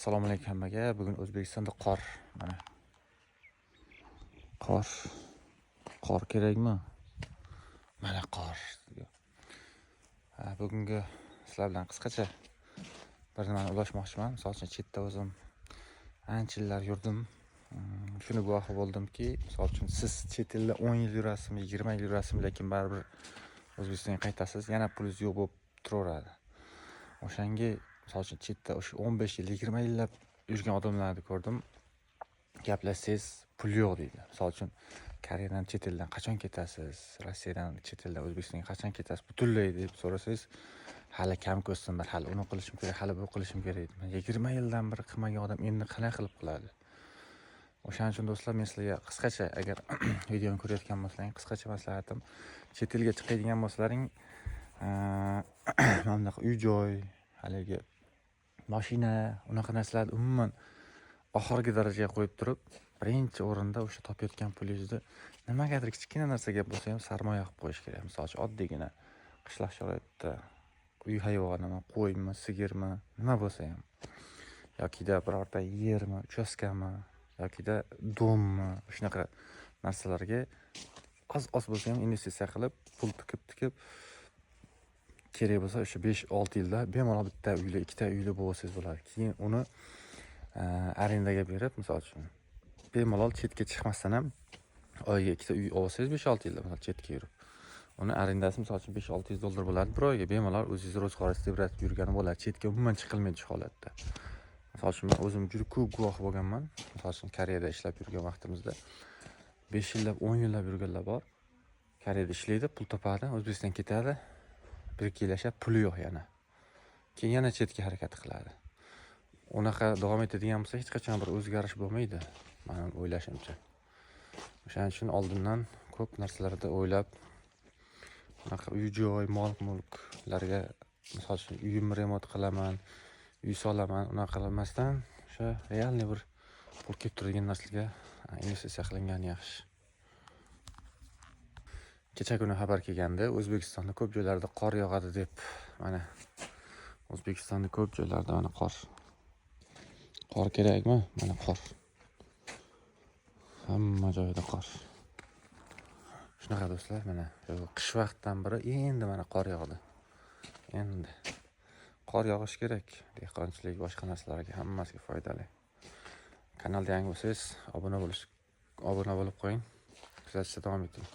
Assalomu alaykum hammaga. Bugun O'zbekistonda qor. Mana. Qor. Qor kerakmi? Mana qor. Ha, bugungi sizlar bilan qisqacha bir nimani ulashmoqchiman. Misol uchun, chetda o'zim ancha yillar yurdim. Shuni guvohi bo'ldimki, misol uchun, siz chet elda 10 yil yurasizmi, 20 yil yurasizmi, lekin baribir O'zbekistonga qaytasiz, yana pulingiz yo'q bo'lib turaveradi. O'shanga, misol uchun, chetda o'sha 15 yil, 20 yillab yurgan odamlarni ko'rdim. Gaplashsangiz, pul yo'q deydi. Misol uchun, Koreyadan, chet eldan qachon ketasiz? Rossiyadan, chet eldan O'zbekistonga qachon ketasiz butunlay deb so'rasangiz, hali kam ko'zsim bor, hali uni qilishim kerak, hali bu qilishim kerak deydi. 20 yildan beri qilmagan odam endi qanday qilib qiladi? O'shaning uchun, do'stlar, men sizlarga qisqacha, agar videoni ko'rayotgan bo'lsalaring, qisqacha maslahatim: chet elga chiqadigan bo'lsalaring, mana bunaqa uy joy, haligi mashina, unaqa narsalarni umuman oxirgi darajaga qo'yib turib, birinchi o'rinda o'sha topayotgan pulingizni nimagadir, kichkina narsaga bo'lsa ham sarmoya qilib qo'yish kerak. Misol uchun, oddiygina qishloq sharoitida uy hayvonimi, qo'ymi, sigirmi, nima bo'lsa ham, yokida birorta yermi, uchastkami, yokida дом mi, shunaqa narsalarga oz oz bo'lsa ham investitsiya qilib, pul tikib tikib, kerak bo'lsa o'sha 5-6 yilda bemalol bitta uyli, ikkita uyli bo'lsangiz bo'ladi. Keyin uni arendaga berib, misol uchun, bemalol chetga chiqmasdan ham oyiga ikkita uy olsangiz, 5-6 yilda, misol, chetga yurib, uni arendasi, misol uchun, 500-600 dollar bo'ladi bir oyga. Bemalol o'zingizni ro'zg'oringizni tebratib yurgani bo'ladi, chetga umuman chiqilmaydi shu holatda. Misol uchun, man o'zim juda ko'p guvoh bo'lganman. Misol uchun, Koreyada ishlab yurgan vaqtimizda 5 yillab, 10 yillab yurganlar bor. Koreyada ishlaydi, pul topadi, O'zbekistonga ketadi, 1-2 yil yashab, puli yo'q yana, keyin yana chetga harakat qiladi. Unaqa davom etadigan bo'lsa, hech qachon bir o'zgarish bo'lmaydi, mani o'ylashimcha. O'shaning uchun oldindan ko'p narsalarda o'ylab, unaqa uy joy, mol mulklarga, misol uchun, uyimni remont qilaman, uy solaman, unaqa qilmasdan, o'sha реальный bir pul kelib turadigan narsaga investitsiya qilingani yaxshi. Kecha kuni xabar kelgandi, O'zbekistonda ko'p joylarda qor yog'adi deb. Mana, O'zbekistonda ko'p joylarda, mana, qor. Qor kerakmi? Mana qor, hamma joyda qor. Shunaqa, do'stlar, mana qish vaqtidan beri endi mana qor yog'di. Endi qor yog'ishi kerak, dehqonchilik, boshqa narsalarga, hammasiga foydali. Kanalda yangi bo'lsangiz, obuna bo'lib qo'ying, kuzatishda davom eting.